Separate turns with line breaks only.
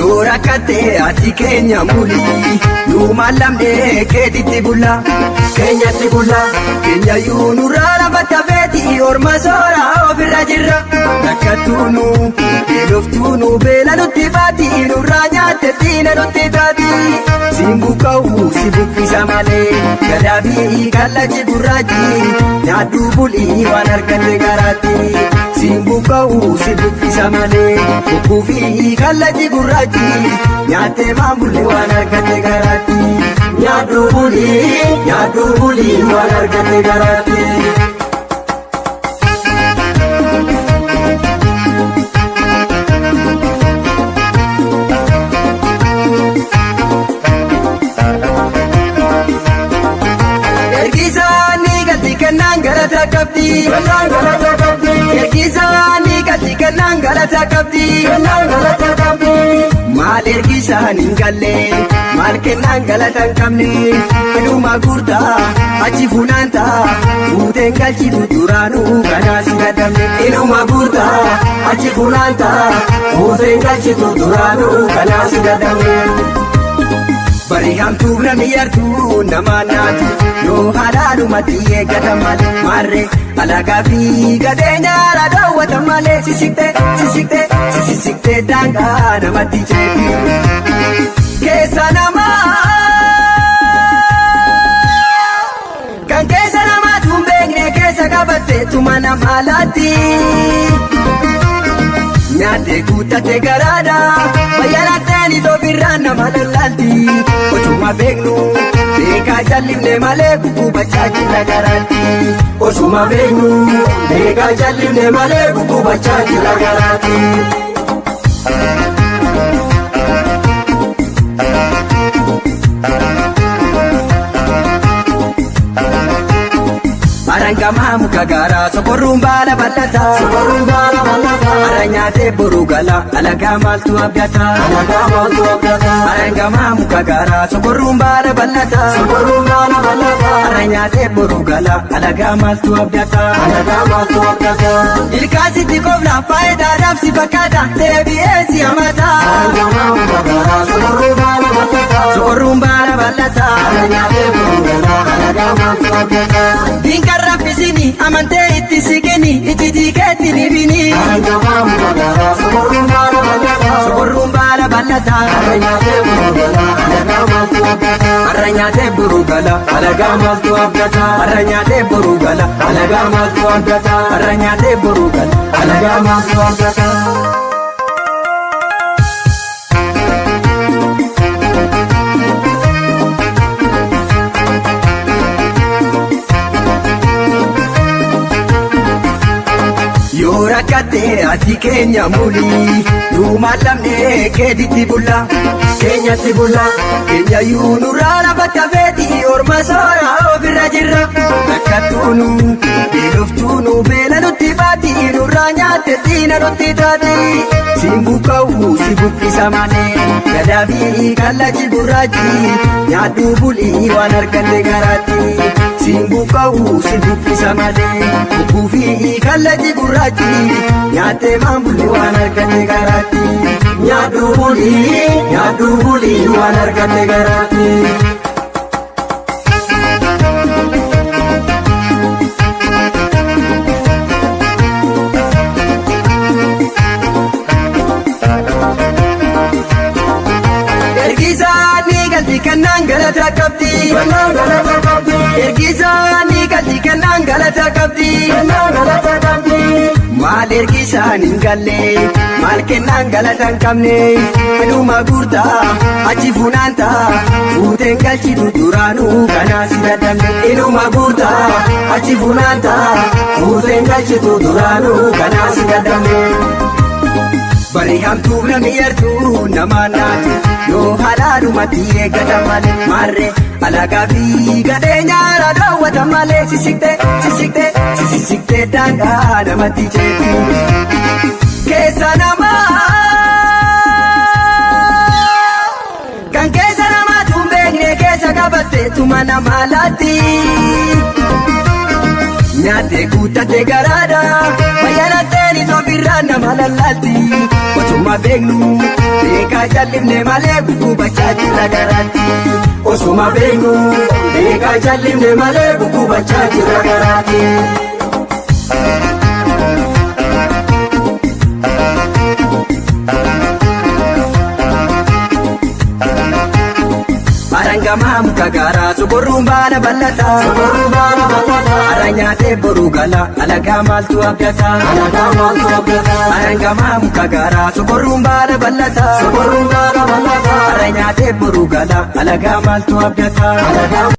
Yoo rakkatte ati keenya muli, nu maalamne keetitti bulla, keenyatti bulla. Keenya yuu nurraa lafa tafeeti, orma soora ofirra jirra. Rakkattuunu beeloftuunu beela nutti baati, nurraa nyaatte diina nutti taati. Siin buqqa'u si buqqisa malee, gadaafi kallachi gurraachi, nyaadhu bulii waan argatte garaatti. Siin buqqa'u si buqqisa malee, bukkuufi kallachi gurraachi, nyaattee maamulli waan argatte garaatti. Nyaadhu bulii, nyaadhu bulii waan argatte garaatti. Ergisaanii galti kennaan galata qabdi.
Kennaan galata qabdi.
Ergisaanii galti kennaan galata qabdi.
Kennaan galata qabdi.
Maal ergisaan hin galle, maal kennaan galata hin qabne, hidhuma guurtaa achi funaanta, fuuteen galchitu duraanuu kanaa si dadhabne. Hidhuma guurtaa achi funaanta, fuuteen galchitu duraanuu kanaa si dadhabne. Bari hamtuuf namni yartuu nama naatu, yoo halaalumatti eeggatan malee, maarree alagaa fi gadeenyaara daawwatan malee, sisiqtee sisiqtee sisiqtee daangaa namatti ceeti. Keessa namaa kan keessa namaatu hin beekne keessa qabatte tuma nama laatti. Nyaattee guuttatte garaadha, bayyalatteen ofirraa nama lallaalti. Osuma beeknu beekaa jallifne malee guggubachaa jira garaatti. Osuma beeknu beekaa jallifne malee guggubachaa jira garaatti. Arangamaa muka gaaraa sokorruun baala bal'ataa.
Sokorruun baala bal'ataa.
Ara nyaatee boruu gala alagaa maaltu abdata.
Alagaa maaltu abdata.
Arangamaa muka gaaraa sokorruun baala bal'ataa.
Sokorruun baala bal'ataa.
Ara nyaatee boruu gala alagaa maaltu abdata.
Alagaa maaltu abdata.
Ilkaasitti qofla faayidaadhaaf si fakkaata deebi'ee si hamata.
Arangamaa muka gaaraa sokorruun baala bal'ataa.
Sokorruun baala bal'ataa.
Ara nyaatee boruu gala alagaa maaltu abdata.
Dinqa raffisini amantee itti siqini ijji keetti ni bini.
Arangamaa muka gaaraa sokorruun baala bal'ataa.
Sokorruun baala bal'ataa.
Ara nyaatee boruu gala alagaa maaltu abdata.
Har'a nyaatee boruu gala alagaa maaltu abdata. Har'a nyaatee boruu gala alagaa maaltu abdata. Har'a nyaatee boruu gala alagaa maaltu abdata. Yoo rakkatte ati keenya muli, nu maalamne keetitti bulla, keenyatti bulla. Keenya yuu nurraa lafa tafeeti, orma soora ofirra jirra. Rakkattuunu beeloftuunu beela nutti baati, nurraa nyaatte diina nutti taati. Siin buqqa'u si buqqisa malee, gadaafi kallachi gurraachi, nyaadhu bulii waan argatte garaatti. Siin buqqa'u si buqqisa malee, bukkuufi kallachi gurraachi, nyaattee maamulli waan argatte garaatti. Nyaadhu bulii, nyaadhu bulii waan argatte garaatti. Ergisaanii galti kennaan galata qabdi.
Kennaan galata qabdi.
Ergisaanii galti kennaan galata qabdi.
Kennaan galata qabdi.
Maal ergisaan hin galle, maal kennaan galata hin qabne, hidhuma guurtaa achi funaanta, fuuteen galchitu duraanuu kanaa si dadhabne. Hidhuma guurtaa achi funaanta, fuuteen galchitu duraanuu kanaa si dadhabne. Bari hamtuuf namni yartuu nama naatu, yoo halaalumatti eeggatan malee, maarree alagaa fi gadeenyaara daawwatan malee, sisiqtee sisiqtee sisiqtee daangaa namatti ceeti. Keessa namaa kan keessa namaatu hin beekne keessa qabatte tuma nama laatti. Nyaattee guuttatte garaadha, bayyalatteen ofirraa nama lallaalti. Osuma beeknu Beekaa jal'ifne malee gugubachaa jirra garaatti. Osuma beeknu beekaa jal'ifne malee gugubachaa jirra garaatti. Arangamaa muka gaaraa sokorruun baala bal'ataa.
Sokorruun baala bal'ataa.
Ara nyaatee boruu gala alagaa maaltu abdataa.
Alagaa maaltu abdataa.
Arangamaa muka gaaraa sokorruun baala bal'ataa.
Sokorruun baala bal'ataa.
Ara nyaatee boruu gala alagaa maaltu abdataa.
Alagaa.